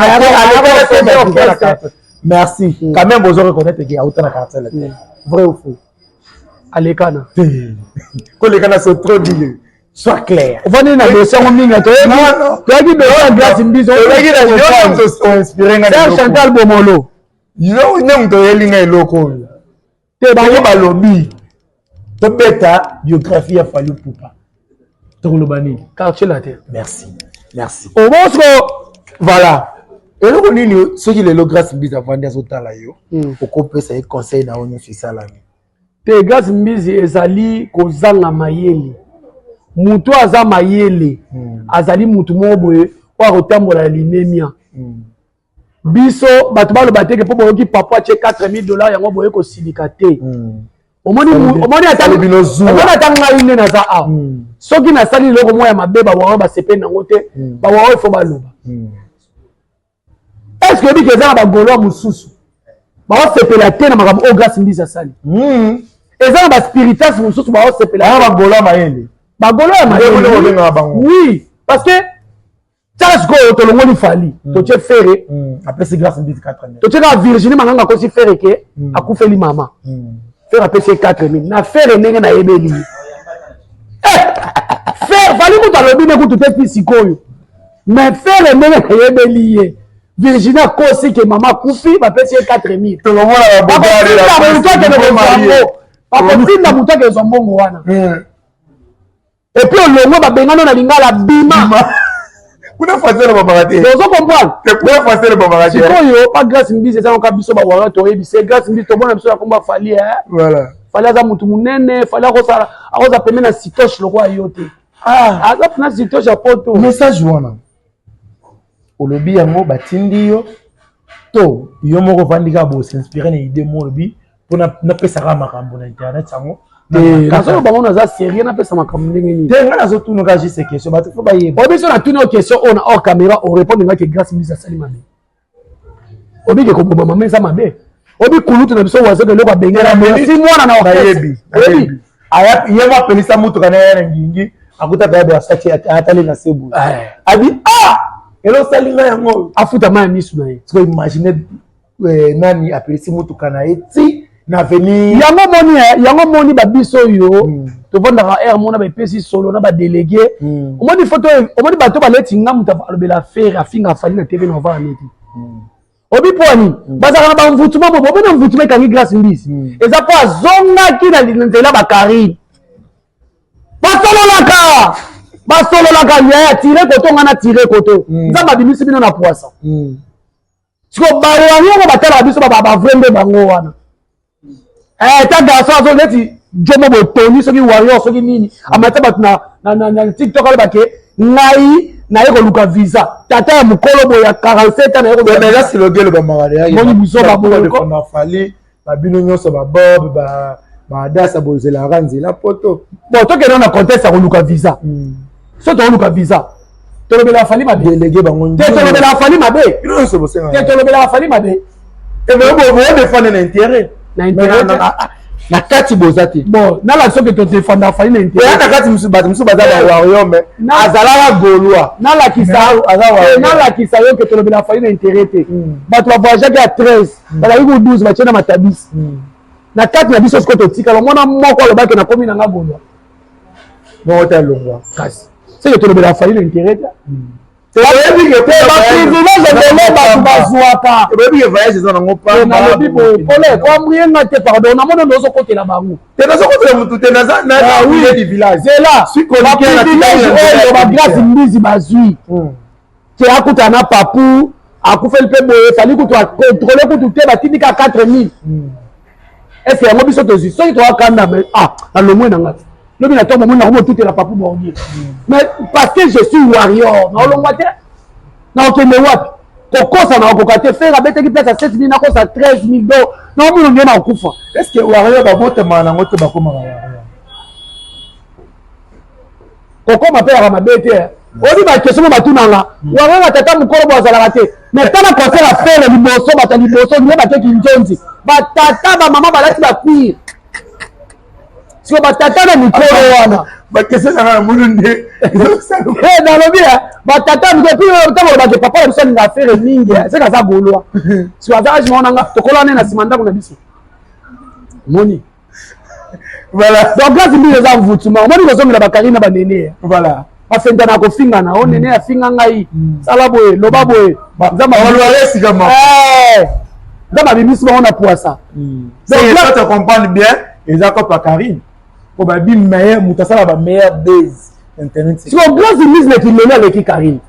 Merci quand même, bozo reconnaître ke auta na quartier latin. Vrai ou faux? Alekana. Kolekana, c'est trop dire. Sois clair. Ovandi na dossier yango mingi, toyaki dossier ya Grâce Mbizo. Inspiré nga. Chantal Bomolo. Yo nde moto oyeli nga eloko oyo. Te. Bango balobi tobeta biographie ya Fally Ipupa, tokoloba nini? Quartier Latin. Merci, merci. Obosco. Voilà, eloko nini soki lelo Grâce Mbizi avandi azotala yo, okopesa ye conseil na yo nyonso esalami? Te, Grâce Mbizi ezali kozanga mayele. Motu aza mayele, azali mutu moko boye oyo akotambola ya limemia. Biso bato baloba teke mpo boyoki papa atie 4000 $, yango boye kosilika te. Omoni ata ngai nde naza awa, soki nasali eloko moko ya mabe, bawawa basepeli nango te, bawawa ifo baloba. Est ce que oyebi ke eza na bagaulois mosusu baosepela te na makambo oyo Grâce Mbizi asali? Eza na baspiritas mosusu baosepela. Bagaulois mayele. Bagaulois ya mayele, oui, parce que tala sikoyo, tolongoli Fally, totie Ferre. Apesi Grâce Mbizi 4. Totie kaka Virginie Manganga, akosi Ferre ke akufeli mama. Ferre apesi ye 4000 na Ferre ndenge nayebeli ye. Eh! Ferre Fally kutu alobi ne kutu te ti sikoyo mais Ferre ndenge nayebeli ye Virginie akosi ke mama akufi bapesi ye 4000 bakotinda moto akende kozwa yango bakotinda moto akende kozwa mbongo wana hmm. et puis olongwe babengani na lingala bima kuna français elobamaka te ozo comprendre kuna français elobamaka te sikoyo pa Grâce Mbizi eza kaka biso bawara toyebi se Grâce Mbizi tomona biso na kombo ya Fally eh voilà Fally aza mutu munene Fally akozala akoza pembe na sitoche lokola yo te ah aza pena sitoche ya poto message wana olobi yango batindi yo to yo moko ovandi kaka bosinspire na idée mo olobi mpo napesaka makambo na internet yango nazoloba bango naza sérieux napesa makambo ndenge nini te ngai nazotuna kaka juste question bato fo bayeba oyebi so natuni yo question oyo na hors caméra orépondre ngai ke Grâce Mbizi asali mabe obike koboma mama eza mabe obi kulutu na biso wazoka eloko abengela si mwana na orchestre oyebi ye mo apelisa motuka na ye na ngingi akutaka ya Versace atali na sebu eh. Abi ah elosali ngai yango afuta mai ya misu na ye siko imagine eh, nani apelisi motuka na ye ti na avenir yango moni eh, yango moni babiso oyo tovandaka aire mona baepesi solo na badélégué omoni foto omoni bato baleti nga moto alobela Ferre afinga afali na TV na ovanda neti obi mpo ani bazalaka na bamvutuma bobo obi na mvutuma ekangi Grâce Mbizi eza mpo azongaki na nzela bakarine basololaka basololaka yaya tire koto nga na tire koto Nzambe abimisi bino na poisa siko bawango ngo batalaka biso bavrai nde bango wana eh, ta garçon azo neti jomo botoni soki warrior soki nini amata bato na TikTok alobake ngai naye koluka visa tata ya mokolo boye ya 47 ans naye koluka siloge moni buzoba boye Fally babino nyonso babob badasa bozelaka nzela poto. Bon, tokende na contexte ya koluka visa. So tokoluka visa, tolobelaka Fally mabe? Délégué bango. Te, tolobelaka Fally mabe? Bino nyonso bosenga. Te, tolobelaka Fally mabe. Bodefendre na intérêt. Na intérêt. Na kati boza te. Bon, nala soki todefendre Fally na intérêt. Oya na kati mosusu bato mosusu baza bawarrior mais azalaka Gaulois. Nalakisa nalakisa yo ke tolobelaka Fally na intérêt te. Bato bavoyageaki ya 13 bazalaki ku 12 batie na matabisi na kati na biso. Sikoyo totikala omona moko alobaki nakomi nanga Gaulois. Moko te alongwa. Kasi seke tolobelaka Fally na intérêt te. Baprivilège ebele bato bazwaka. Oyebi ke voyage eza nango. Nalobi boye pole koambrie nga te, pardon. Namoni nde ozokotela bango. Te, nazokotela motu te, naza du village. Zela, baprivilège oyo baGrâce Mbizi bazwi ke akutana na Papu akufeli mpe boye, Fally kutu acontrôle kutu te, batindi ka 4000. Est ce que yango biso tozwi? Soki toakanda, ah, nalongwe na nga te. Lobi na ntongo momoni nakomi otutela Papu Bordier, mais parce que je suis warrior, naolongwa te. Naokende wapi kokosa? Naokoka te. Ferre abetaki place ya 7000, nakosa 13 000 do naomona nde nakokufa. Est ce que warrior babotamaka nango te bakomaka warrior? Kokoma mpe yaka mabe te. Oyebi baquestion mo batunanga warrior tata mokolo bo azalaka te, mais tala concert ya Ferre liboso, bato ya liboso nde bakeki nzonzi, batata bamama balati bacuir. Siko batata na mikolo wana. Baquestion nanga na monu nde. Nalobi batata mikolo mpe ntango olobake papa na biso alinga Ferre mingi, seke aza Gaulois. Siko aza age moko nanga tokola ne na nsima ndako na biso moni. Voilà. Donc Grâce Mbizi eza mvutuma. Omoni kozongela bakari na banene. Voilà. Bafenta na kofingana o nene afinga ngai, sala boye, loba boye. Nzambe Nzambe abimisi bango na poisa. Donc tu comprendre bien, eza kopa Karine po babi meilleur moto asala ba meilleur base internet. Siko Grâce Mbizi na kilelo aleki Karine.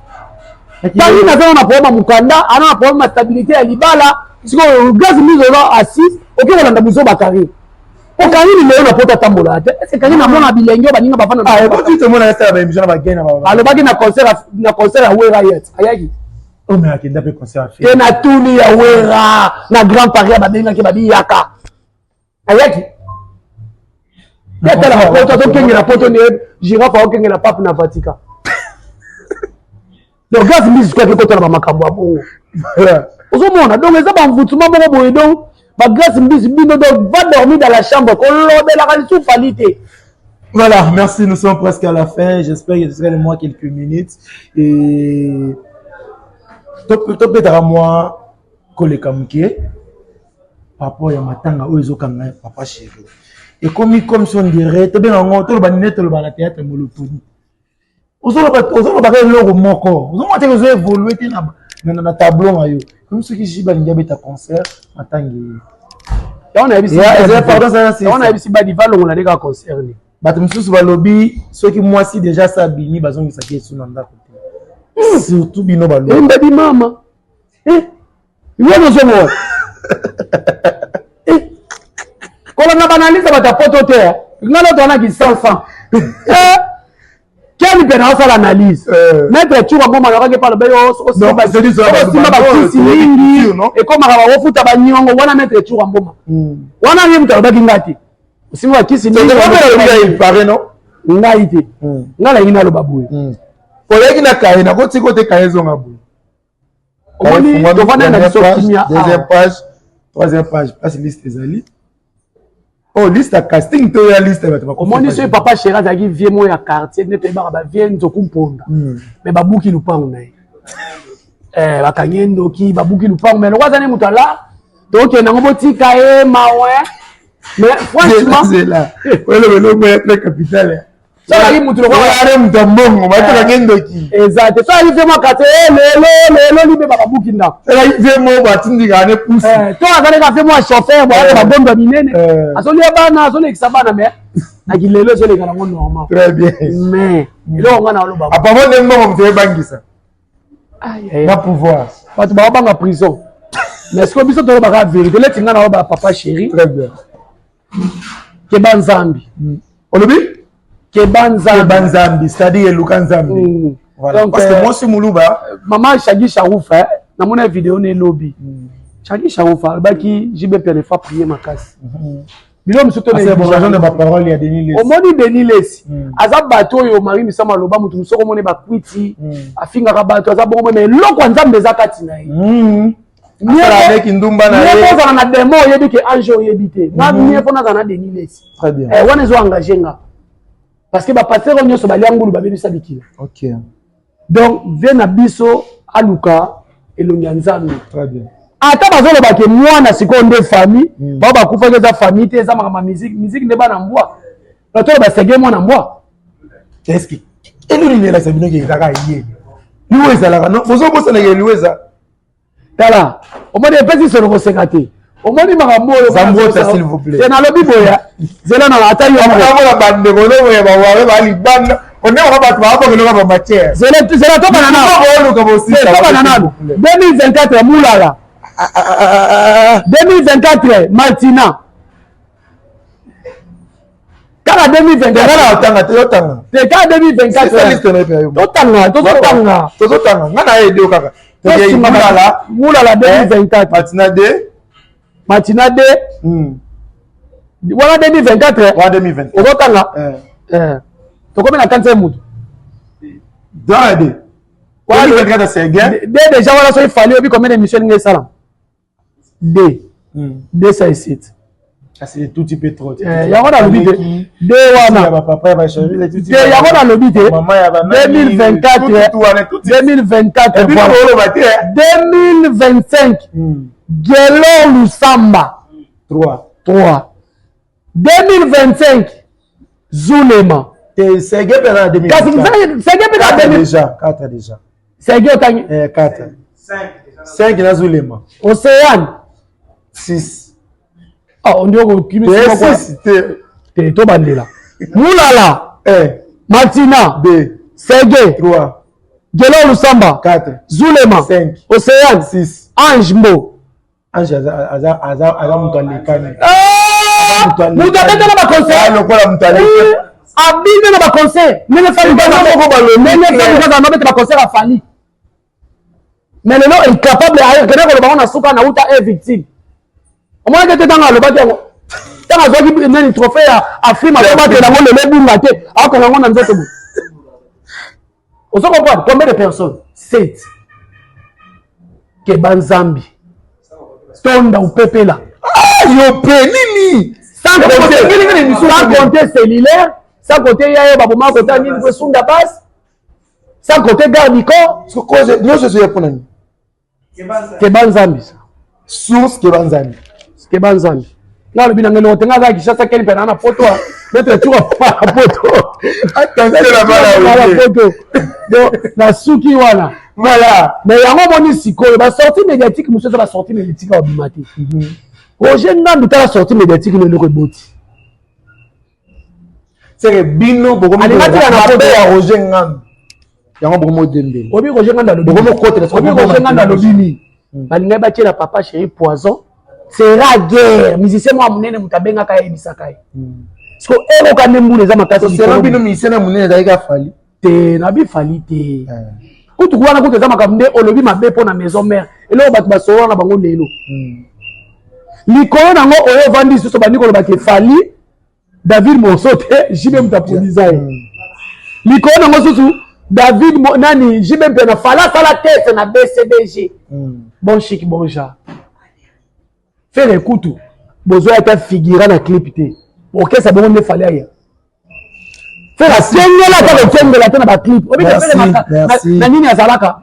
Karine aza na problème ya mokanda, aza na problème ya stabilité ya libala. Sikoyo Grâce Mbizi oza assise, oke kolanda buzoba Karine. Po Karine lelo na poto atambolaka te. Est ce Karine amona bilenge oyo baninga bafanda? Alobaki na concert ya Wera yet ayaki. Akenda mpe concert. Te, na tuni ya Wera na Grand Paris babengaki babiyaka ayaki te. Atalaka poto, azokengela poto ne girafe aokengela pape na Vatican. Donc Grâce Mbizi sikoyo akekotala bamakambo ya bongo ozomona. Donc eza bamvutuma moko boye. Donc baGrâce Mbizi bino, donc va dormir dans la chambre, kolobelaka lisusu Fally te. Voilà, merci. Nous sommes presque à la fin. J'espère que ce serait moi quelques minutes. Et topetaka mwa koleka moke par rapport ya matanga oyo ezokanga papa chéri. Ekomi comme si on dirait tobenga yango, toloba nini, toloba na théâtre molotoni. Ozolobaka eloko moko, ozomona te ozo évolue te na tableau na yo. Comme soki JB alingi abeta concert, matangi ye. Yango nayebisi badi valongola nde kaka concert ni. Bato mosusu balobi soki mwasi déjà sa abimi, bazongisaki esu na ndako te, surtout bino balobi. Embabi mama wana ozomona kolanda baanalyse bato ya poto te. Nga loto wana ki 100 keni mpe naosala analyse. Maître Tshuka mboma alobaki epa aloba yo osimba bakisi mingi, ekomaka bakofuta baniongo wana. Maître Tshuka mboma wana, ye moto alobaki, nga te. Osimba bakisi mingi, ngai te. Ngai nalingi naloba boye. Oyaki na kaye, nakotika te, kaye ezonga boye. Omoni, tovanda na biso kimia. Deuxième page, troisième page, place liste ezali. Oh, liste ya casting to ya liste ya bato. Omoni, soki papa chéri azalaki vieux moko ya quartier nde toyebaka, bavieux nzoku mponda, mais babuki lupango na ye, bakangi ye ndoki, babuki lupango. Mais lokwa aza ne moto ala, tokende yango, botika ye mawe. Mais franchement, eloko ya très capital. Soki mutu lokola moto ya mbongo, batikaki ndoki. Eza te. Soki vieux moko quartier, lelo lelo libe babuki ndako. Ezalaki vieux moko batindikaka ne pusi. To azalaki vieux moko ya chauffeur, boyaka babondo ya minene, azolia bana, azolekisa bana, mais naki lelo ezoleka nango normal. Très bien. Mais eloko nga na oloba, apparemment nde mbongo moto eyebangisa na pouvoir. Bato baobanga prison, mais ce que biso tolobaka vérité. Leti nga na oloba, papa chéri, Très bien. Keba Nzambi. Olobi? Keba Nzambi. Keba Nzambi, c'est-à-dire eluka Nzambi. Voilà. Donc, parce que moi aussi moluba. Mama Shagi Sharufa, namona vidéo na elobi. Shagi Sharufa alobaki JB Mpiana fa prier makasi. Bilo mosusu to de baparole ya Denis Lesi. Omoni, Denis Lesi aza bato oyo Marie Misama aloba, moto mosusu omoni bakwiti, afingaka bato, aza bongo, mais eloko ya Nzambe eza kati na ye. Ndumba na ye ozala na démon, oyebi ke ange oyebi te. Nga mie mpo nazala na Denis Lesi, wana ezo engage nga, parce que bapasteur oyo nyonso balia ngulu, babebisa bikila. Donc vieux na biso aluka elongi ya Nzambe. Ata bazoloba ke mwana sikoyo nde famille, bao bakufaki eza famille te, eza makambo ya musique. Musique nde bana mbwa, batolo basege mwana mbwa. Est-ce eloni nini elakisa bino ke ezalaka ye? Liwa ezalaka no, bozobosanaka liwa eza. Tala, omoni, epesi solo koseka te. Omoni makambo oyo. Zambota, s'il vous plaît. Te, nalobi boya, zela na ata yo. Moko bandeko noboya bawawe balibanda ondeko, bato babokeloka bamatière. Zela, zela, tobana nano. Tobana nano 2024 Mulala, 2024 Martina, kaka 2024. Otanga te, otanga. Te, kaka 2024 totanga, tozotanga. Tozotanga, nga na ye ede kaka. Mulala, Mulala 2024. Martina 2. Martina 2 wana 2024. Wana 2024. Ozotanga, tokomi na 45 mutu. De 2024 c'est bien. De déjà wana, soki Fally oyebi combien d'émission elingi esala d 207. Kasi tout peu trop. Yango nalobi te, de wana te, yango nalobi te 2024, 2024, 2025 Gelor Lusamba. 3. 3, 2025 Zulema. Sege mpe na 2024. Kasi Sege mpe na déjà 4 déjà. Sege otangi. 4, 5 na Zulema. Océane. 6. Ah, on dirait okimisi te. Te, tobandela. Mulala, Martina. 2. Sege. 3. Gelor Lusamba. 4. Zulema. 5. Océane. 6. Ange Mbo. Ange aza moto alekani. Moto abeta na baconcert. Lokola moto alekani. Abina na baconcert ndenge Fally, ndenge Fally kaka nobeta baconcert ya Fally, mais lelo incapable akende koloba ngo na suka na uta e victime. Omonaki te ntango alobaki yango, ntango azwaki nani, trophée ya Afrima, azobatela yango lelo, ebunga te, akokanga yango na nzoto boye. Ozo comprendre? Combien de personnes? Sept. Keba Nzambi, tonda upepela. Yo mpe nini? Sans compter cellulaire, sans compter yayo baboma kota nini, kosunda base, sans compter garde du corps. Nyonso ezoya mpona nini? Keba Nzambi. Source, keba Nzambi. Keba Nzambi. Nga alobi na ngai eloko te, nga aza Kinshasa keni mpe na poto, maître Tshoura na poto. Attention na poto. Donc na suki wana. Voilà. Mais yango omoni sikoyo ba sortie médiatique mosusu eza ba sortie médiatique ya obima te. Roger Ngandu, tala sortie médiatique no eloko eboti. C'est que bino bokomi Alinga tika na poto. ya Roger Ngandu. Yango bokomi odembele. Obi Roger Ngandu alobi. Bokomi okotela. Obi Roger Ngandu alobi nini? Balingaki batiela papa chéri poison. Sera guerre. Musicien moko ya monene moto abengaka ayebisaka ye. Siko eroka nde mbula eza makasi. Sera bino musicien na monene ezalaki afali. Te, nabi fali te. Kutu wana kutu eza makambo nde olobi mabe mpo na maison mère. Eloko bato basolola na bango lelo. Likolo nango oyo ovandi lisusu bandi koloba ke Fally David Monso te, JB moto aproduisa ye. Likolo nango susu David nani JB mpe na Fally asala test na BCBG. Bon chic bon genre. Ferre kutu bozwa ata figura na clip te. Orchestre bongo nde Fally aya. Ferre asengela ata kokengela te na ba clip. Obi Merci. Na nini azalaka?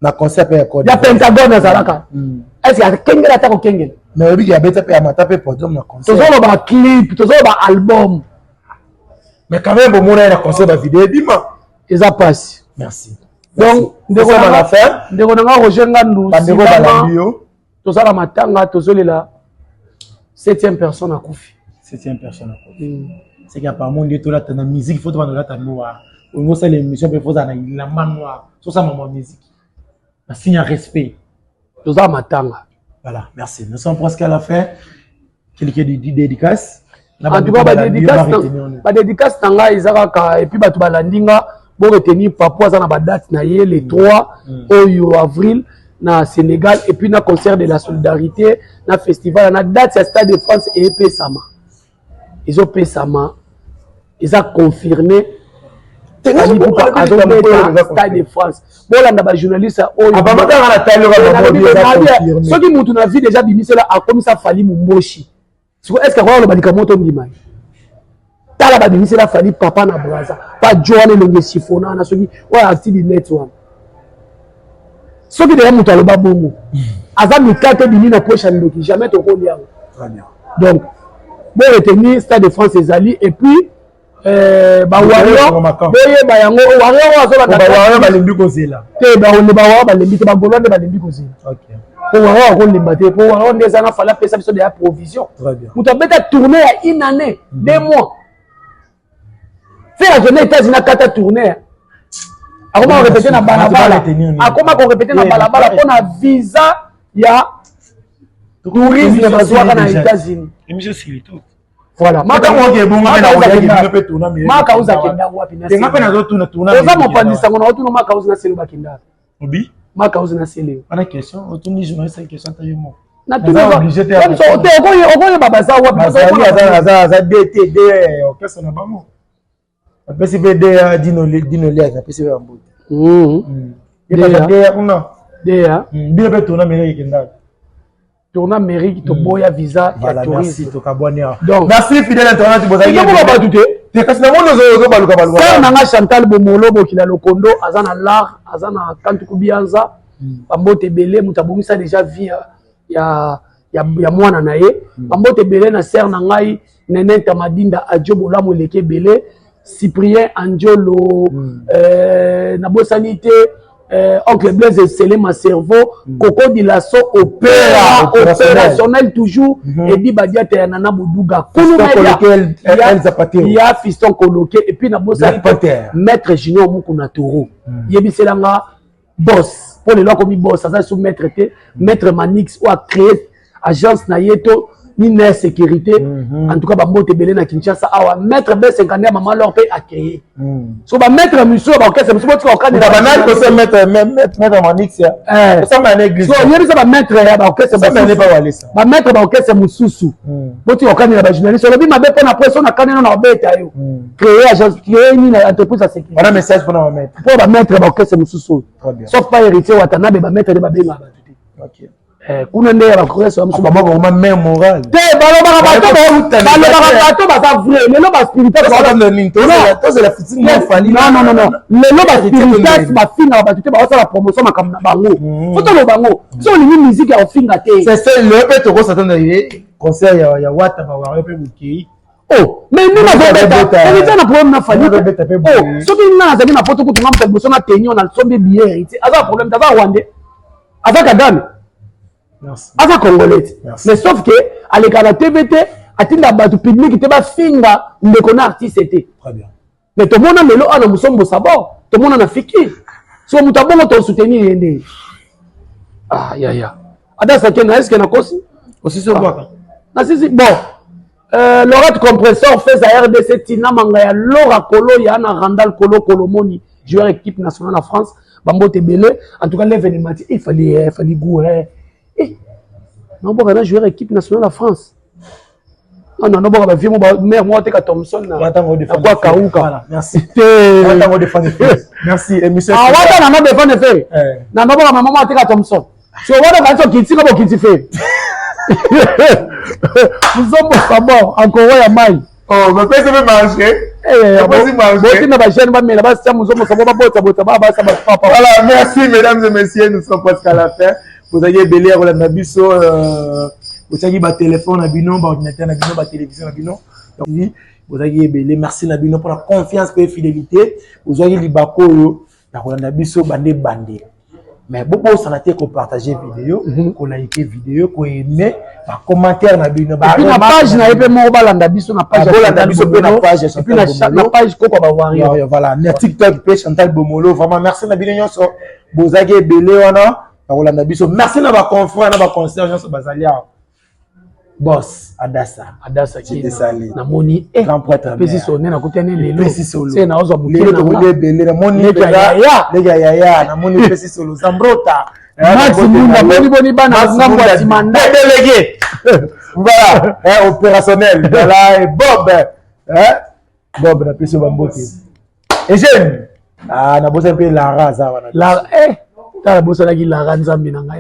Na concert pe ya code. Ya Pentagone azalaka. Est-ce que akengela ata kokengela? Mais oyebi ke abeta pe amata pe podium na concert. Tozoloba clip, tozoloba album. Mais quand même bomona ye na concert ba vidéo ebima. Eza pasi. Merci. Donc ndeko na la fin, ndeko na nga Roger Ngandu, bandeko balandi yo. Tozala matanga, tozolela septième personne akufi. Septième personne akufi. C'est qu'apparemment nde tolata na musique, faut tobanda olata noir. Olingi osala émission mpe faut ozala na elamba noir. Tosala mama musique. Na signe ya respect. Tozala matanga. Voilà, merci. Nous sommes presque à la fin. Quelques dédicaces. En tout cas, ba dédicace na ngai eza kaka et puis bato balandi nga bo retenir Papo aza na ba date na ye le 3 oyo avril na Sénégal et puis na concert de la solidarité na festival na date ya Stade de France eyepesama, ezopesama, eza confirmé. Azobeta Stade de France. Bolanda bajournaliste oyo, soki mutu na vie déjà bimisela akomisa Fally Mumboshi siko, est ce que akoya oloba likambo to ndima ye? Tala, babimisela Fally papa na Braza pa jo wana, elongi esifona wana, soki oyo atili net wana, soki deya moto aloba bongo, aza mikate ebimi na poche ya ndoki, jamais tokolia yango. Donc bo retenir Stade de France ezali et puis bawarrior boyeba yango, warrior oyo azolanda balembi kozela te. Bawarrior balembi te, bagaulois nde balembi kozela, po warrior akolemba te, po warrior nde eza na Fally apesa biso deya provision. Moto abeta tournée ya une année, 2 mois, Ferre akende États-Unis, akata tournée, akoma korépéter na balabala, akoma korépéter na balabala mpona visa ya tourisme bazwaka na États-Unis. Voilà, Maka Uza akenda wapi? Oza mopanzi sango na otuna Maka Uza na Selo bakenda. Obi Maka Uza na Selo. Wana question otuni journaliste, question ta yo moko. Te, okoyeba baza wapi. Aza dt d orchestre na bango, apesi mpe d ya Dino Liak, napesi mpe bambote d kuna. D. Bino mpe tourna Amérique ekendaka. Tourna Amérique, toboya visa ya tourisme. Tokabwani awa. Merci, fidèle internaute, bozali bato te. Te, kasi namoni ozobaluka baluka. Sœur nanga Chantal Bomolo Bokila Lokondo aza na lar, aza na Kantuku Bianza, bambote ebele, moto abongisa déjà vie ya mwana na ye. Bambote ebele na sœur na ngai Nenenta Madinda Adio, bolamu eleki ebele. Cyprien Andiolo, nabosani te oncle Blaise Selema Cerveau, Coco Dilaso opéra opérationnel toujours, Edi Badiata ya Nana Boduga Kulu ya Fiston Koloke, et puis nabosani te maître Junior Mukuna Toro, yebiselanga boss, mpo lelo akomi boss, aza sous maître te, maître Manix oyo acréé agence na ye to nini na ya sécurité. En tout cas, bambote ebele na Kinshasa awa, maître B50 ya mama Lor mpe acréé. So bamaître misu ya baorchestre misu, botika kokanela. Yebisa bamaître ya baorchestre, bamaître baorchestre mosusu, botika kokanela bajournaliste. Olobi mabe mpo na presse, na kanelo na obeta yo. Créer agence, créer nini, entreprise ya sécurité. Wana message mpona bamaître. Mpo bamaître baorchestre mosusu oyo, sauf pas Héritier Watanabe, bamaître nde babengaka bato te. Kuna nde ya baorchestre mosusu. Bakoma mare morale. Te, balobaka bato, balobaka bato baza vrai. Lelo baspiritas, non, non, non, lelo baspiritas bafingaka bato te, baosala promotion makambo na bango. Fo toloba yango, so olingi musique ya kofinga te. Lelo mpe tokosatana. Concert ya Wata, bawarrior mpe bokei. Oh, mais nde nazobeta, Héritier na problème na Fally. Oh, soki nga nazali na Poto, kutu nga moto liboso na tenio nasombi billet. Héritier aza na problème te, aza Rwandais, aza Kagame, aza Congolais te. Mais sauf que aleka na TV te, atinda bato public te, bafinga ndeko na artiste te. Mais tomona lelo awa na Mosombo Sabor, tomona na Fiki. So moto abongo, tosoutenir ye nde. Ah, yaya Adasa ke na eske nakosi? Osisi obwaka. Nasisi. Bon, Laurette Compressor Feza RDC, Tina Manga ya Laura Kolo ya na Randal Kolo Kolomoni, joueur équipe nationale en France, bambote ebele. En tout cas, l'événement, il fallait goût, eh. Eh, naoboka na joueur équipe nationale en France. Non, non, naoboka bavie mo mare moko ateka Thomson na kwa kauka. Merci. Merci. Émission. Ah, wata na no défendre Ferre. Na naoboka mama moko ateka Thomson. So wana kanisi okiti ko bokiti Ferre. Muzombo sabor encore ya mai. Oh, mais pesa mpe marché. Botinda bajeune bamela, basia muzombo sabor, babota bota basa bapapa. Voilà, merci mesdames et messieurs, nous sommes presque à la fin. Bozalaki ebele ya kolanda biso, botiaki batelefone na bino, baordinateur na bino, batélévision na bino, bozalaki ebele. Merci na bino mpona confiance mpe fidélité. Bozwaki libako oyo ya kolanda biso bande bande. Mais bobosana te kopartage vidéo, kolike vidéo, koaime, bacommentaire na bino. Na page na ye mpe moko, balanda biso na page. Bolanda biso mpe na page. Na page Koko Bawario. Voilà, na TikTok mpe Chantal Bomolo. Vraiment, merci na bino nyonso bozalaki ebele wana na kolanda biso. Merci na baconfrère na baconseil nyonso bazali awa. Boss Adasa. Adasa. Chitesali. Namoni. Grand prêtre. Pesi sonne, nakutani lelo. Pesi solo. Se naozwa. Lelo tokoki ebele, namoni leki ya yaya, namoni pesi solo Zambrota. Max Munda, boni boni bana ngambo ya Timanda? Délégué, voilà, eh, opérationnel, voilà. Et Bob, eh, Bob, napesi yo bambote. Eugène, ah, nabosani mpe Lara aza wana. Lara, eh, tala, bosanaki Lara, Nzambe na ngai.